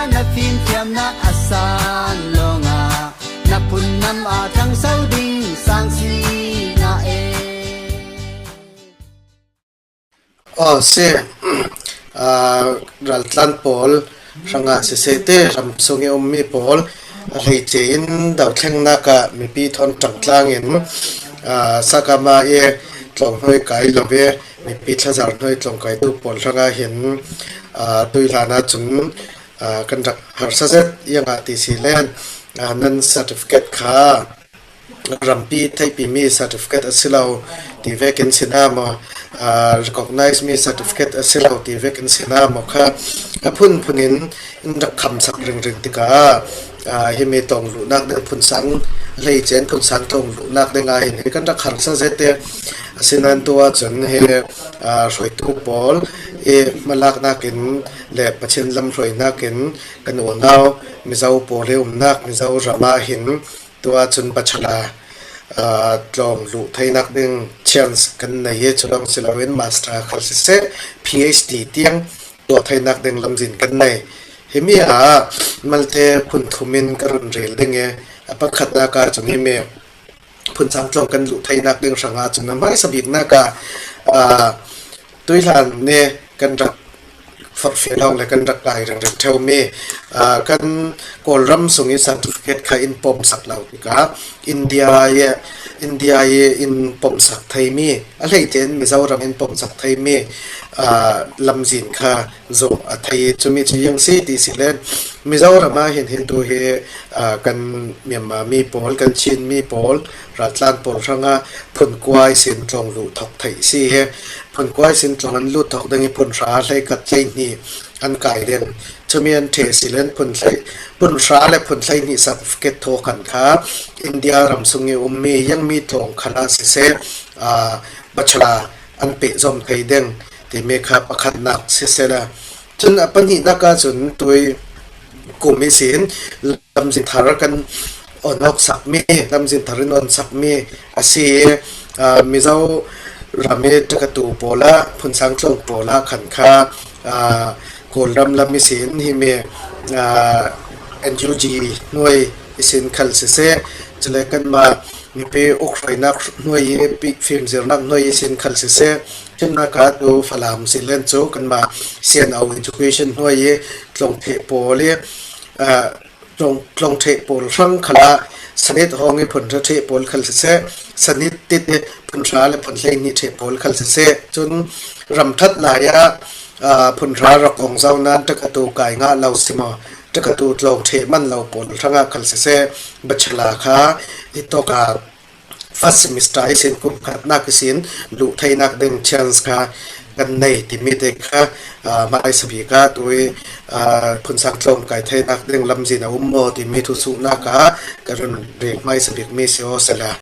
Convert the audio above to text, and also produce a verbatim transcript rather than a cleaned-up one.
Na fimthiamna a san lawngah na phun nam a thangso ding sang si na e. Aw si, aa, raltlan pawl hrangah siseh te, ram sung i um mi pawl a hleice in dothlengnakah mipi thawn ṭangtlangin, aa, sakama i tlawng hnuai kai lo ve, mipi thlazar hnuai tlawng kaitu pawl hrangah hin, aa, tuihlan ah cun, aa, kan rak harsa zet. Iangah ti si len, aa, nan certificate kha rampi theihpimi certificate a si lo ti vekin si na maw, aa, recognize mi certificate a si lo ti vekin si na maw kha a phunphun in in rak khamsak ringring tikah, aa, himi tlawng luhnak ding phun sang, hleice in phun sang tlawng luhnak ding ah hin hi kan rak harsa zet te. Asinan tu ah cun hi, aa, hruaitu pawl i hmalaknak in le Pathian lamhruainak in kan unau Mizo pawl i umnak Mizoram ah hin tu ah cun bachelor, aa, tlawng luh theinak ding chance kan nei i, cu lawng si loin master khal siseh, PhD tiang tuah theinak ding lamzin kan nei. Himi ah malte phun thum in ka run rel ding i, a pakhatnak ah cun himi phun sang tlawng kan luh theinak ding hrangah cun a hmaisa biknak ah, aa, tuihlan nih kan rak forhfial hawng le kan rak kai ringring ṭheumi, aa, kan Kawlram sung i certificate kha in pomsak lo tikah India i, India i in pomsak theimi, a hleice in Mizoram in pomsak theimi, aa, lamzin kha zawh a thei i, cumi cu iang si ti si le Mizoram ah hin hin tu hi, aa, kan Myanmar mi pawl, kan Chin mi pawl, raltlan pawl hrangah phun kua ihsin tlawng luh thawk theih si hi. Phun kua ihsin tlawng an luh thawk ding i phun hra hleikat hleihnih an kai ding. Cumi an ṭheh si len phun hlei-, phun hra le phun hleihnih certificate thaw khan kha India ram sung i ummi iangmi tlawng khal ah siseh, aa, bachelor an pehzom thei ding timi kha pakhatnak siseh la. Cun a pahnihnak ah cun tui kum ihsin lamzin thar kan on awk sakmi, lamzin thar in on sakmi a si. Aa, Mizoram i ṭakatu pawl ah, phun sang tlawng pawl ah khan kha, aa, Kawlram lam ihsin himi, aa, NUG hnuai ihsin khal siseh, cule kanmah mipi uk hruainak hnuai i, pi-, fimzirnak hnuai ihsin khal siseh, cunnak ah tu Falam si len cu kanmah C N O education hnuai i tlawng ṭheh pawl i, aa, tlawng, tlawng ṭheh pawl hrang khal ah sanit hawng i phun hra ṭheh pawl khal siseh, sanit tit i phun hra le phun hleihnih ṭheh pawl khal siseh, cun ram ṭhat lai ah, aa, phun hra rak ong zo nan ṭakatu kai ngah lo si maw, ṭakatu tlawng ṭheh man lo pawl hrangah khal siseh, bachelor kha hi tawk ah first semester ihsin kum khatnak ihsin luh theinak ding chance kha kan nei timi te kha, aa, hmaisa bik ah tui, aa, phun sang tlawng kai theinak ding lamzin a um maw timi thusuhnak ah ka run rel hmaisa bikmi si aw sala.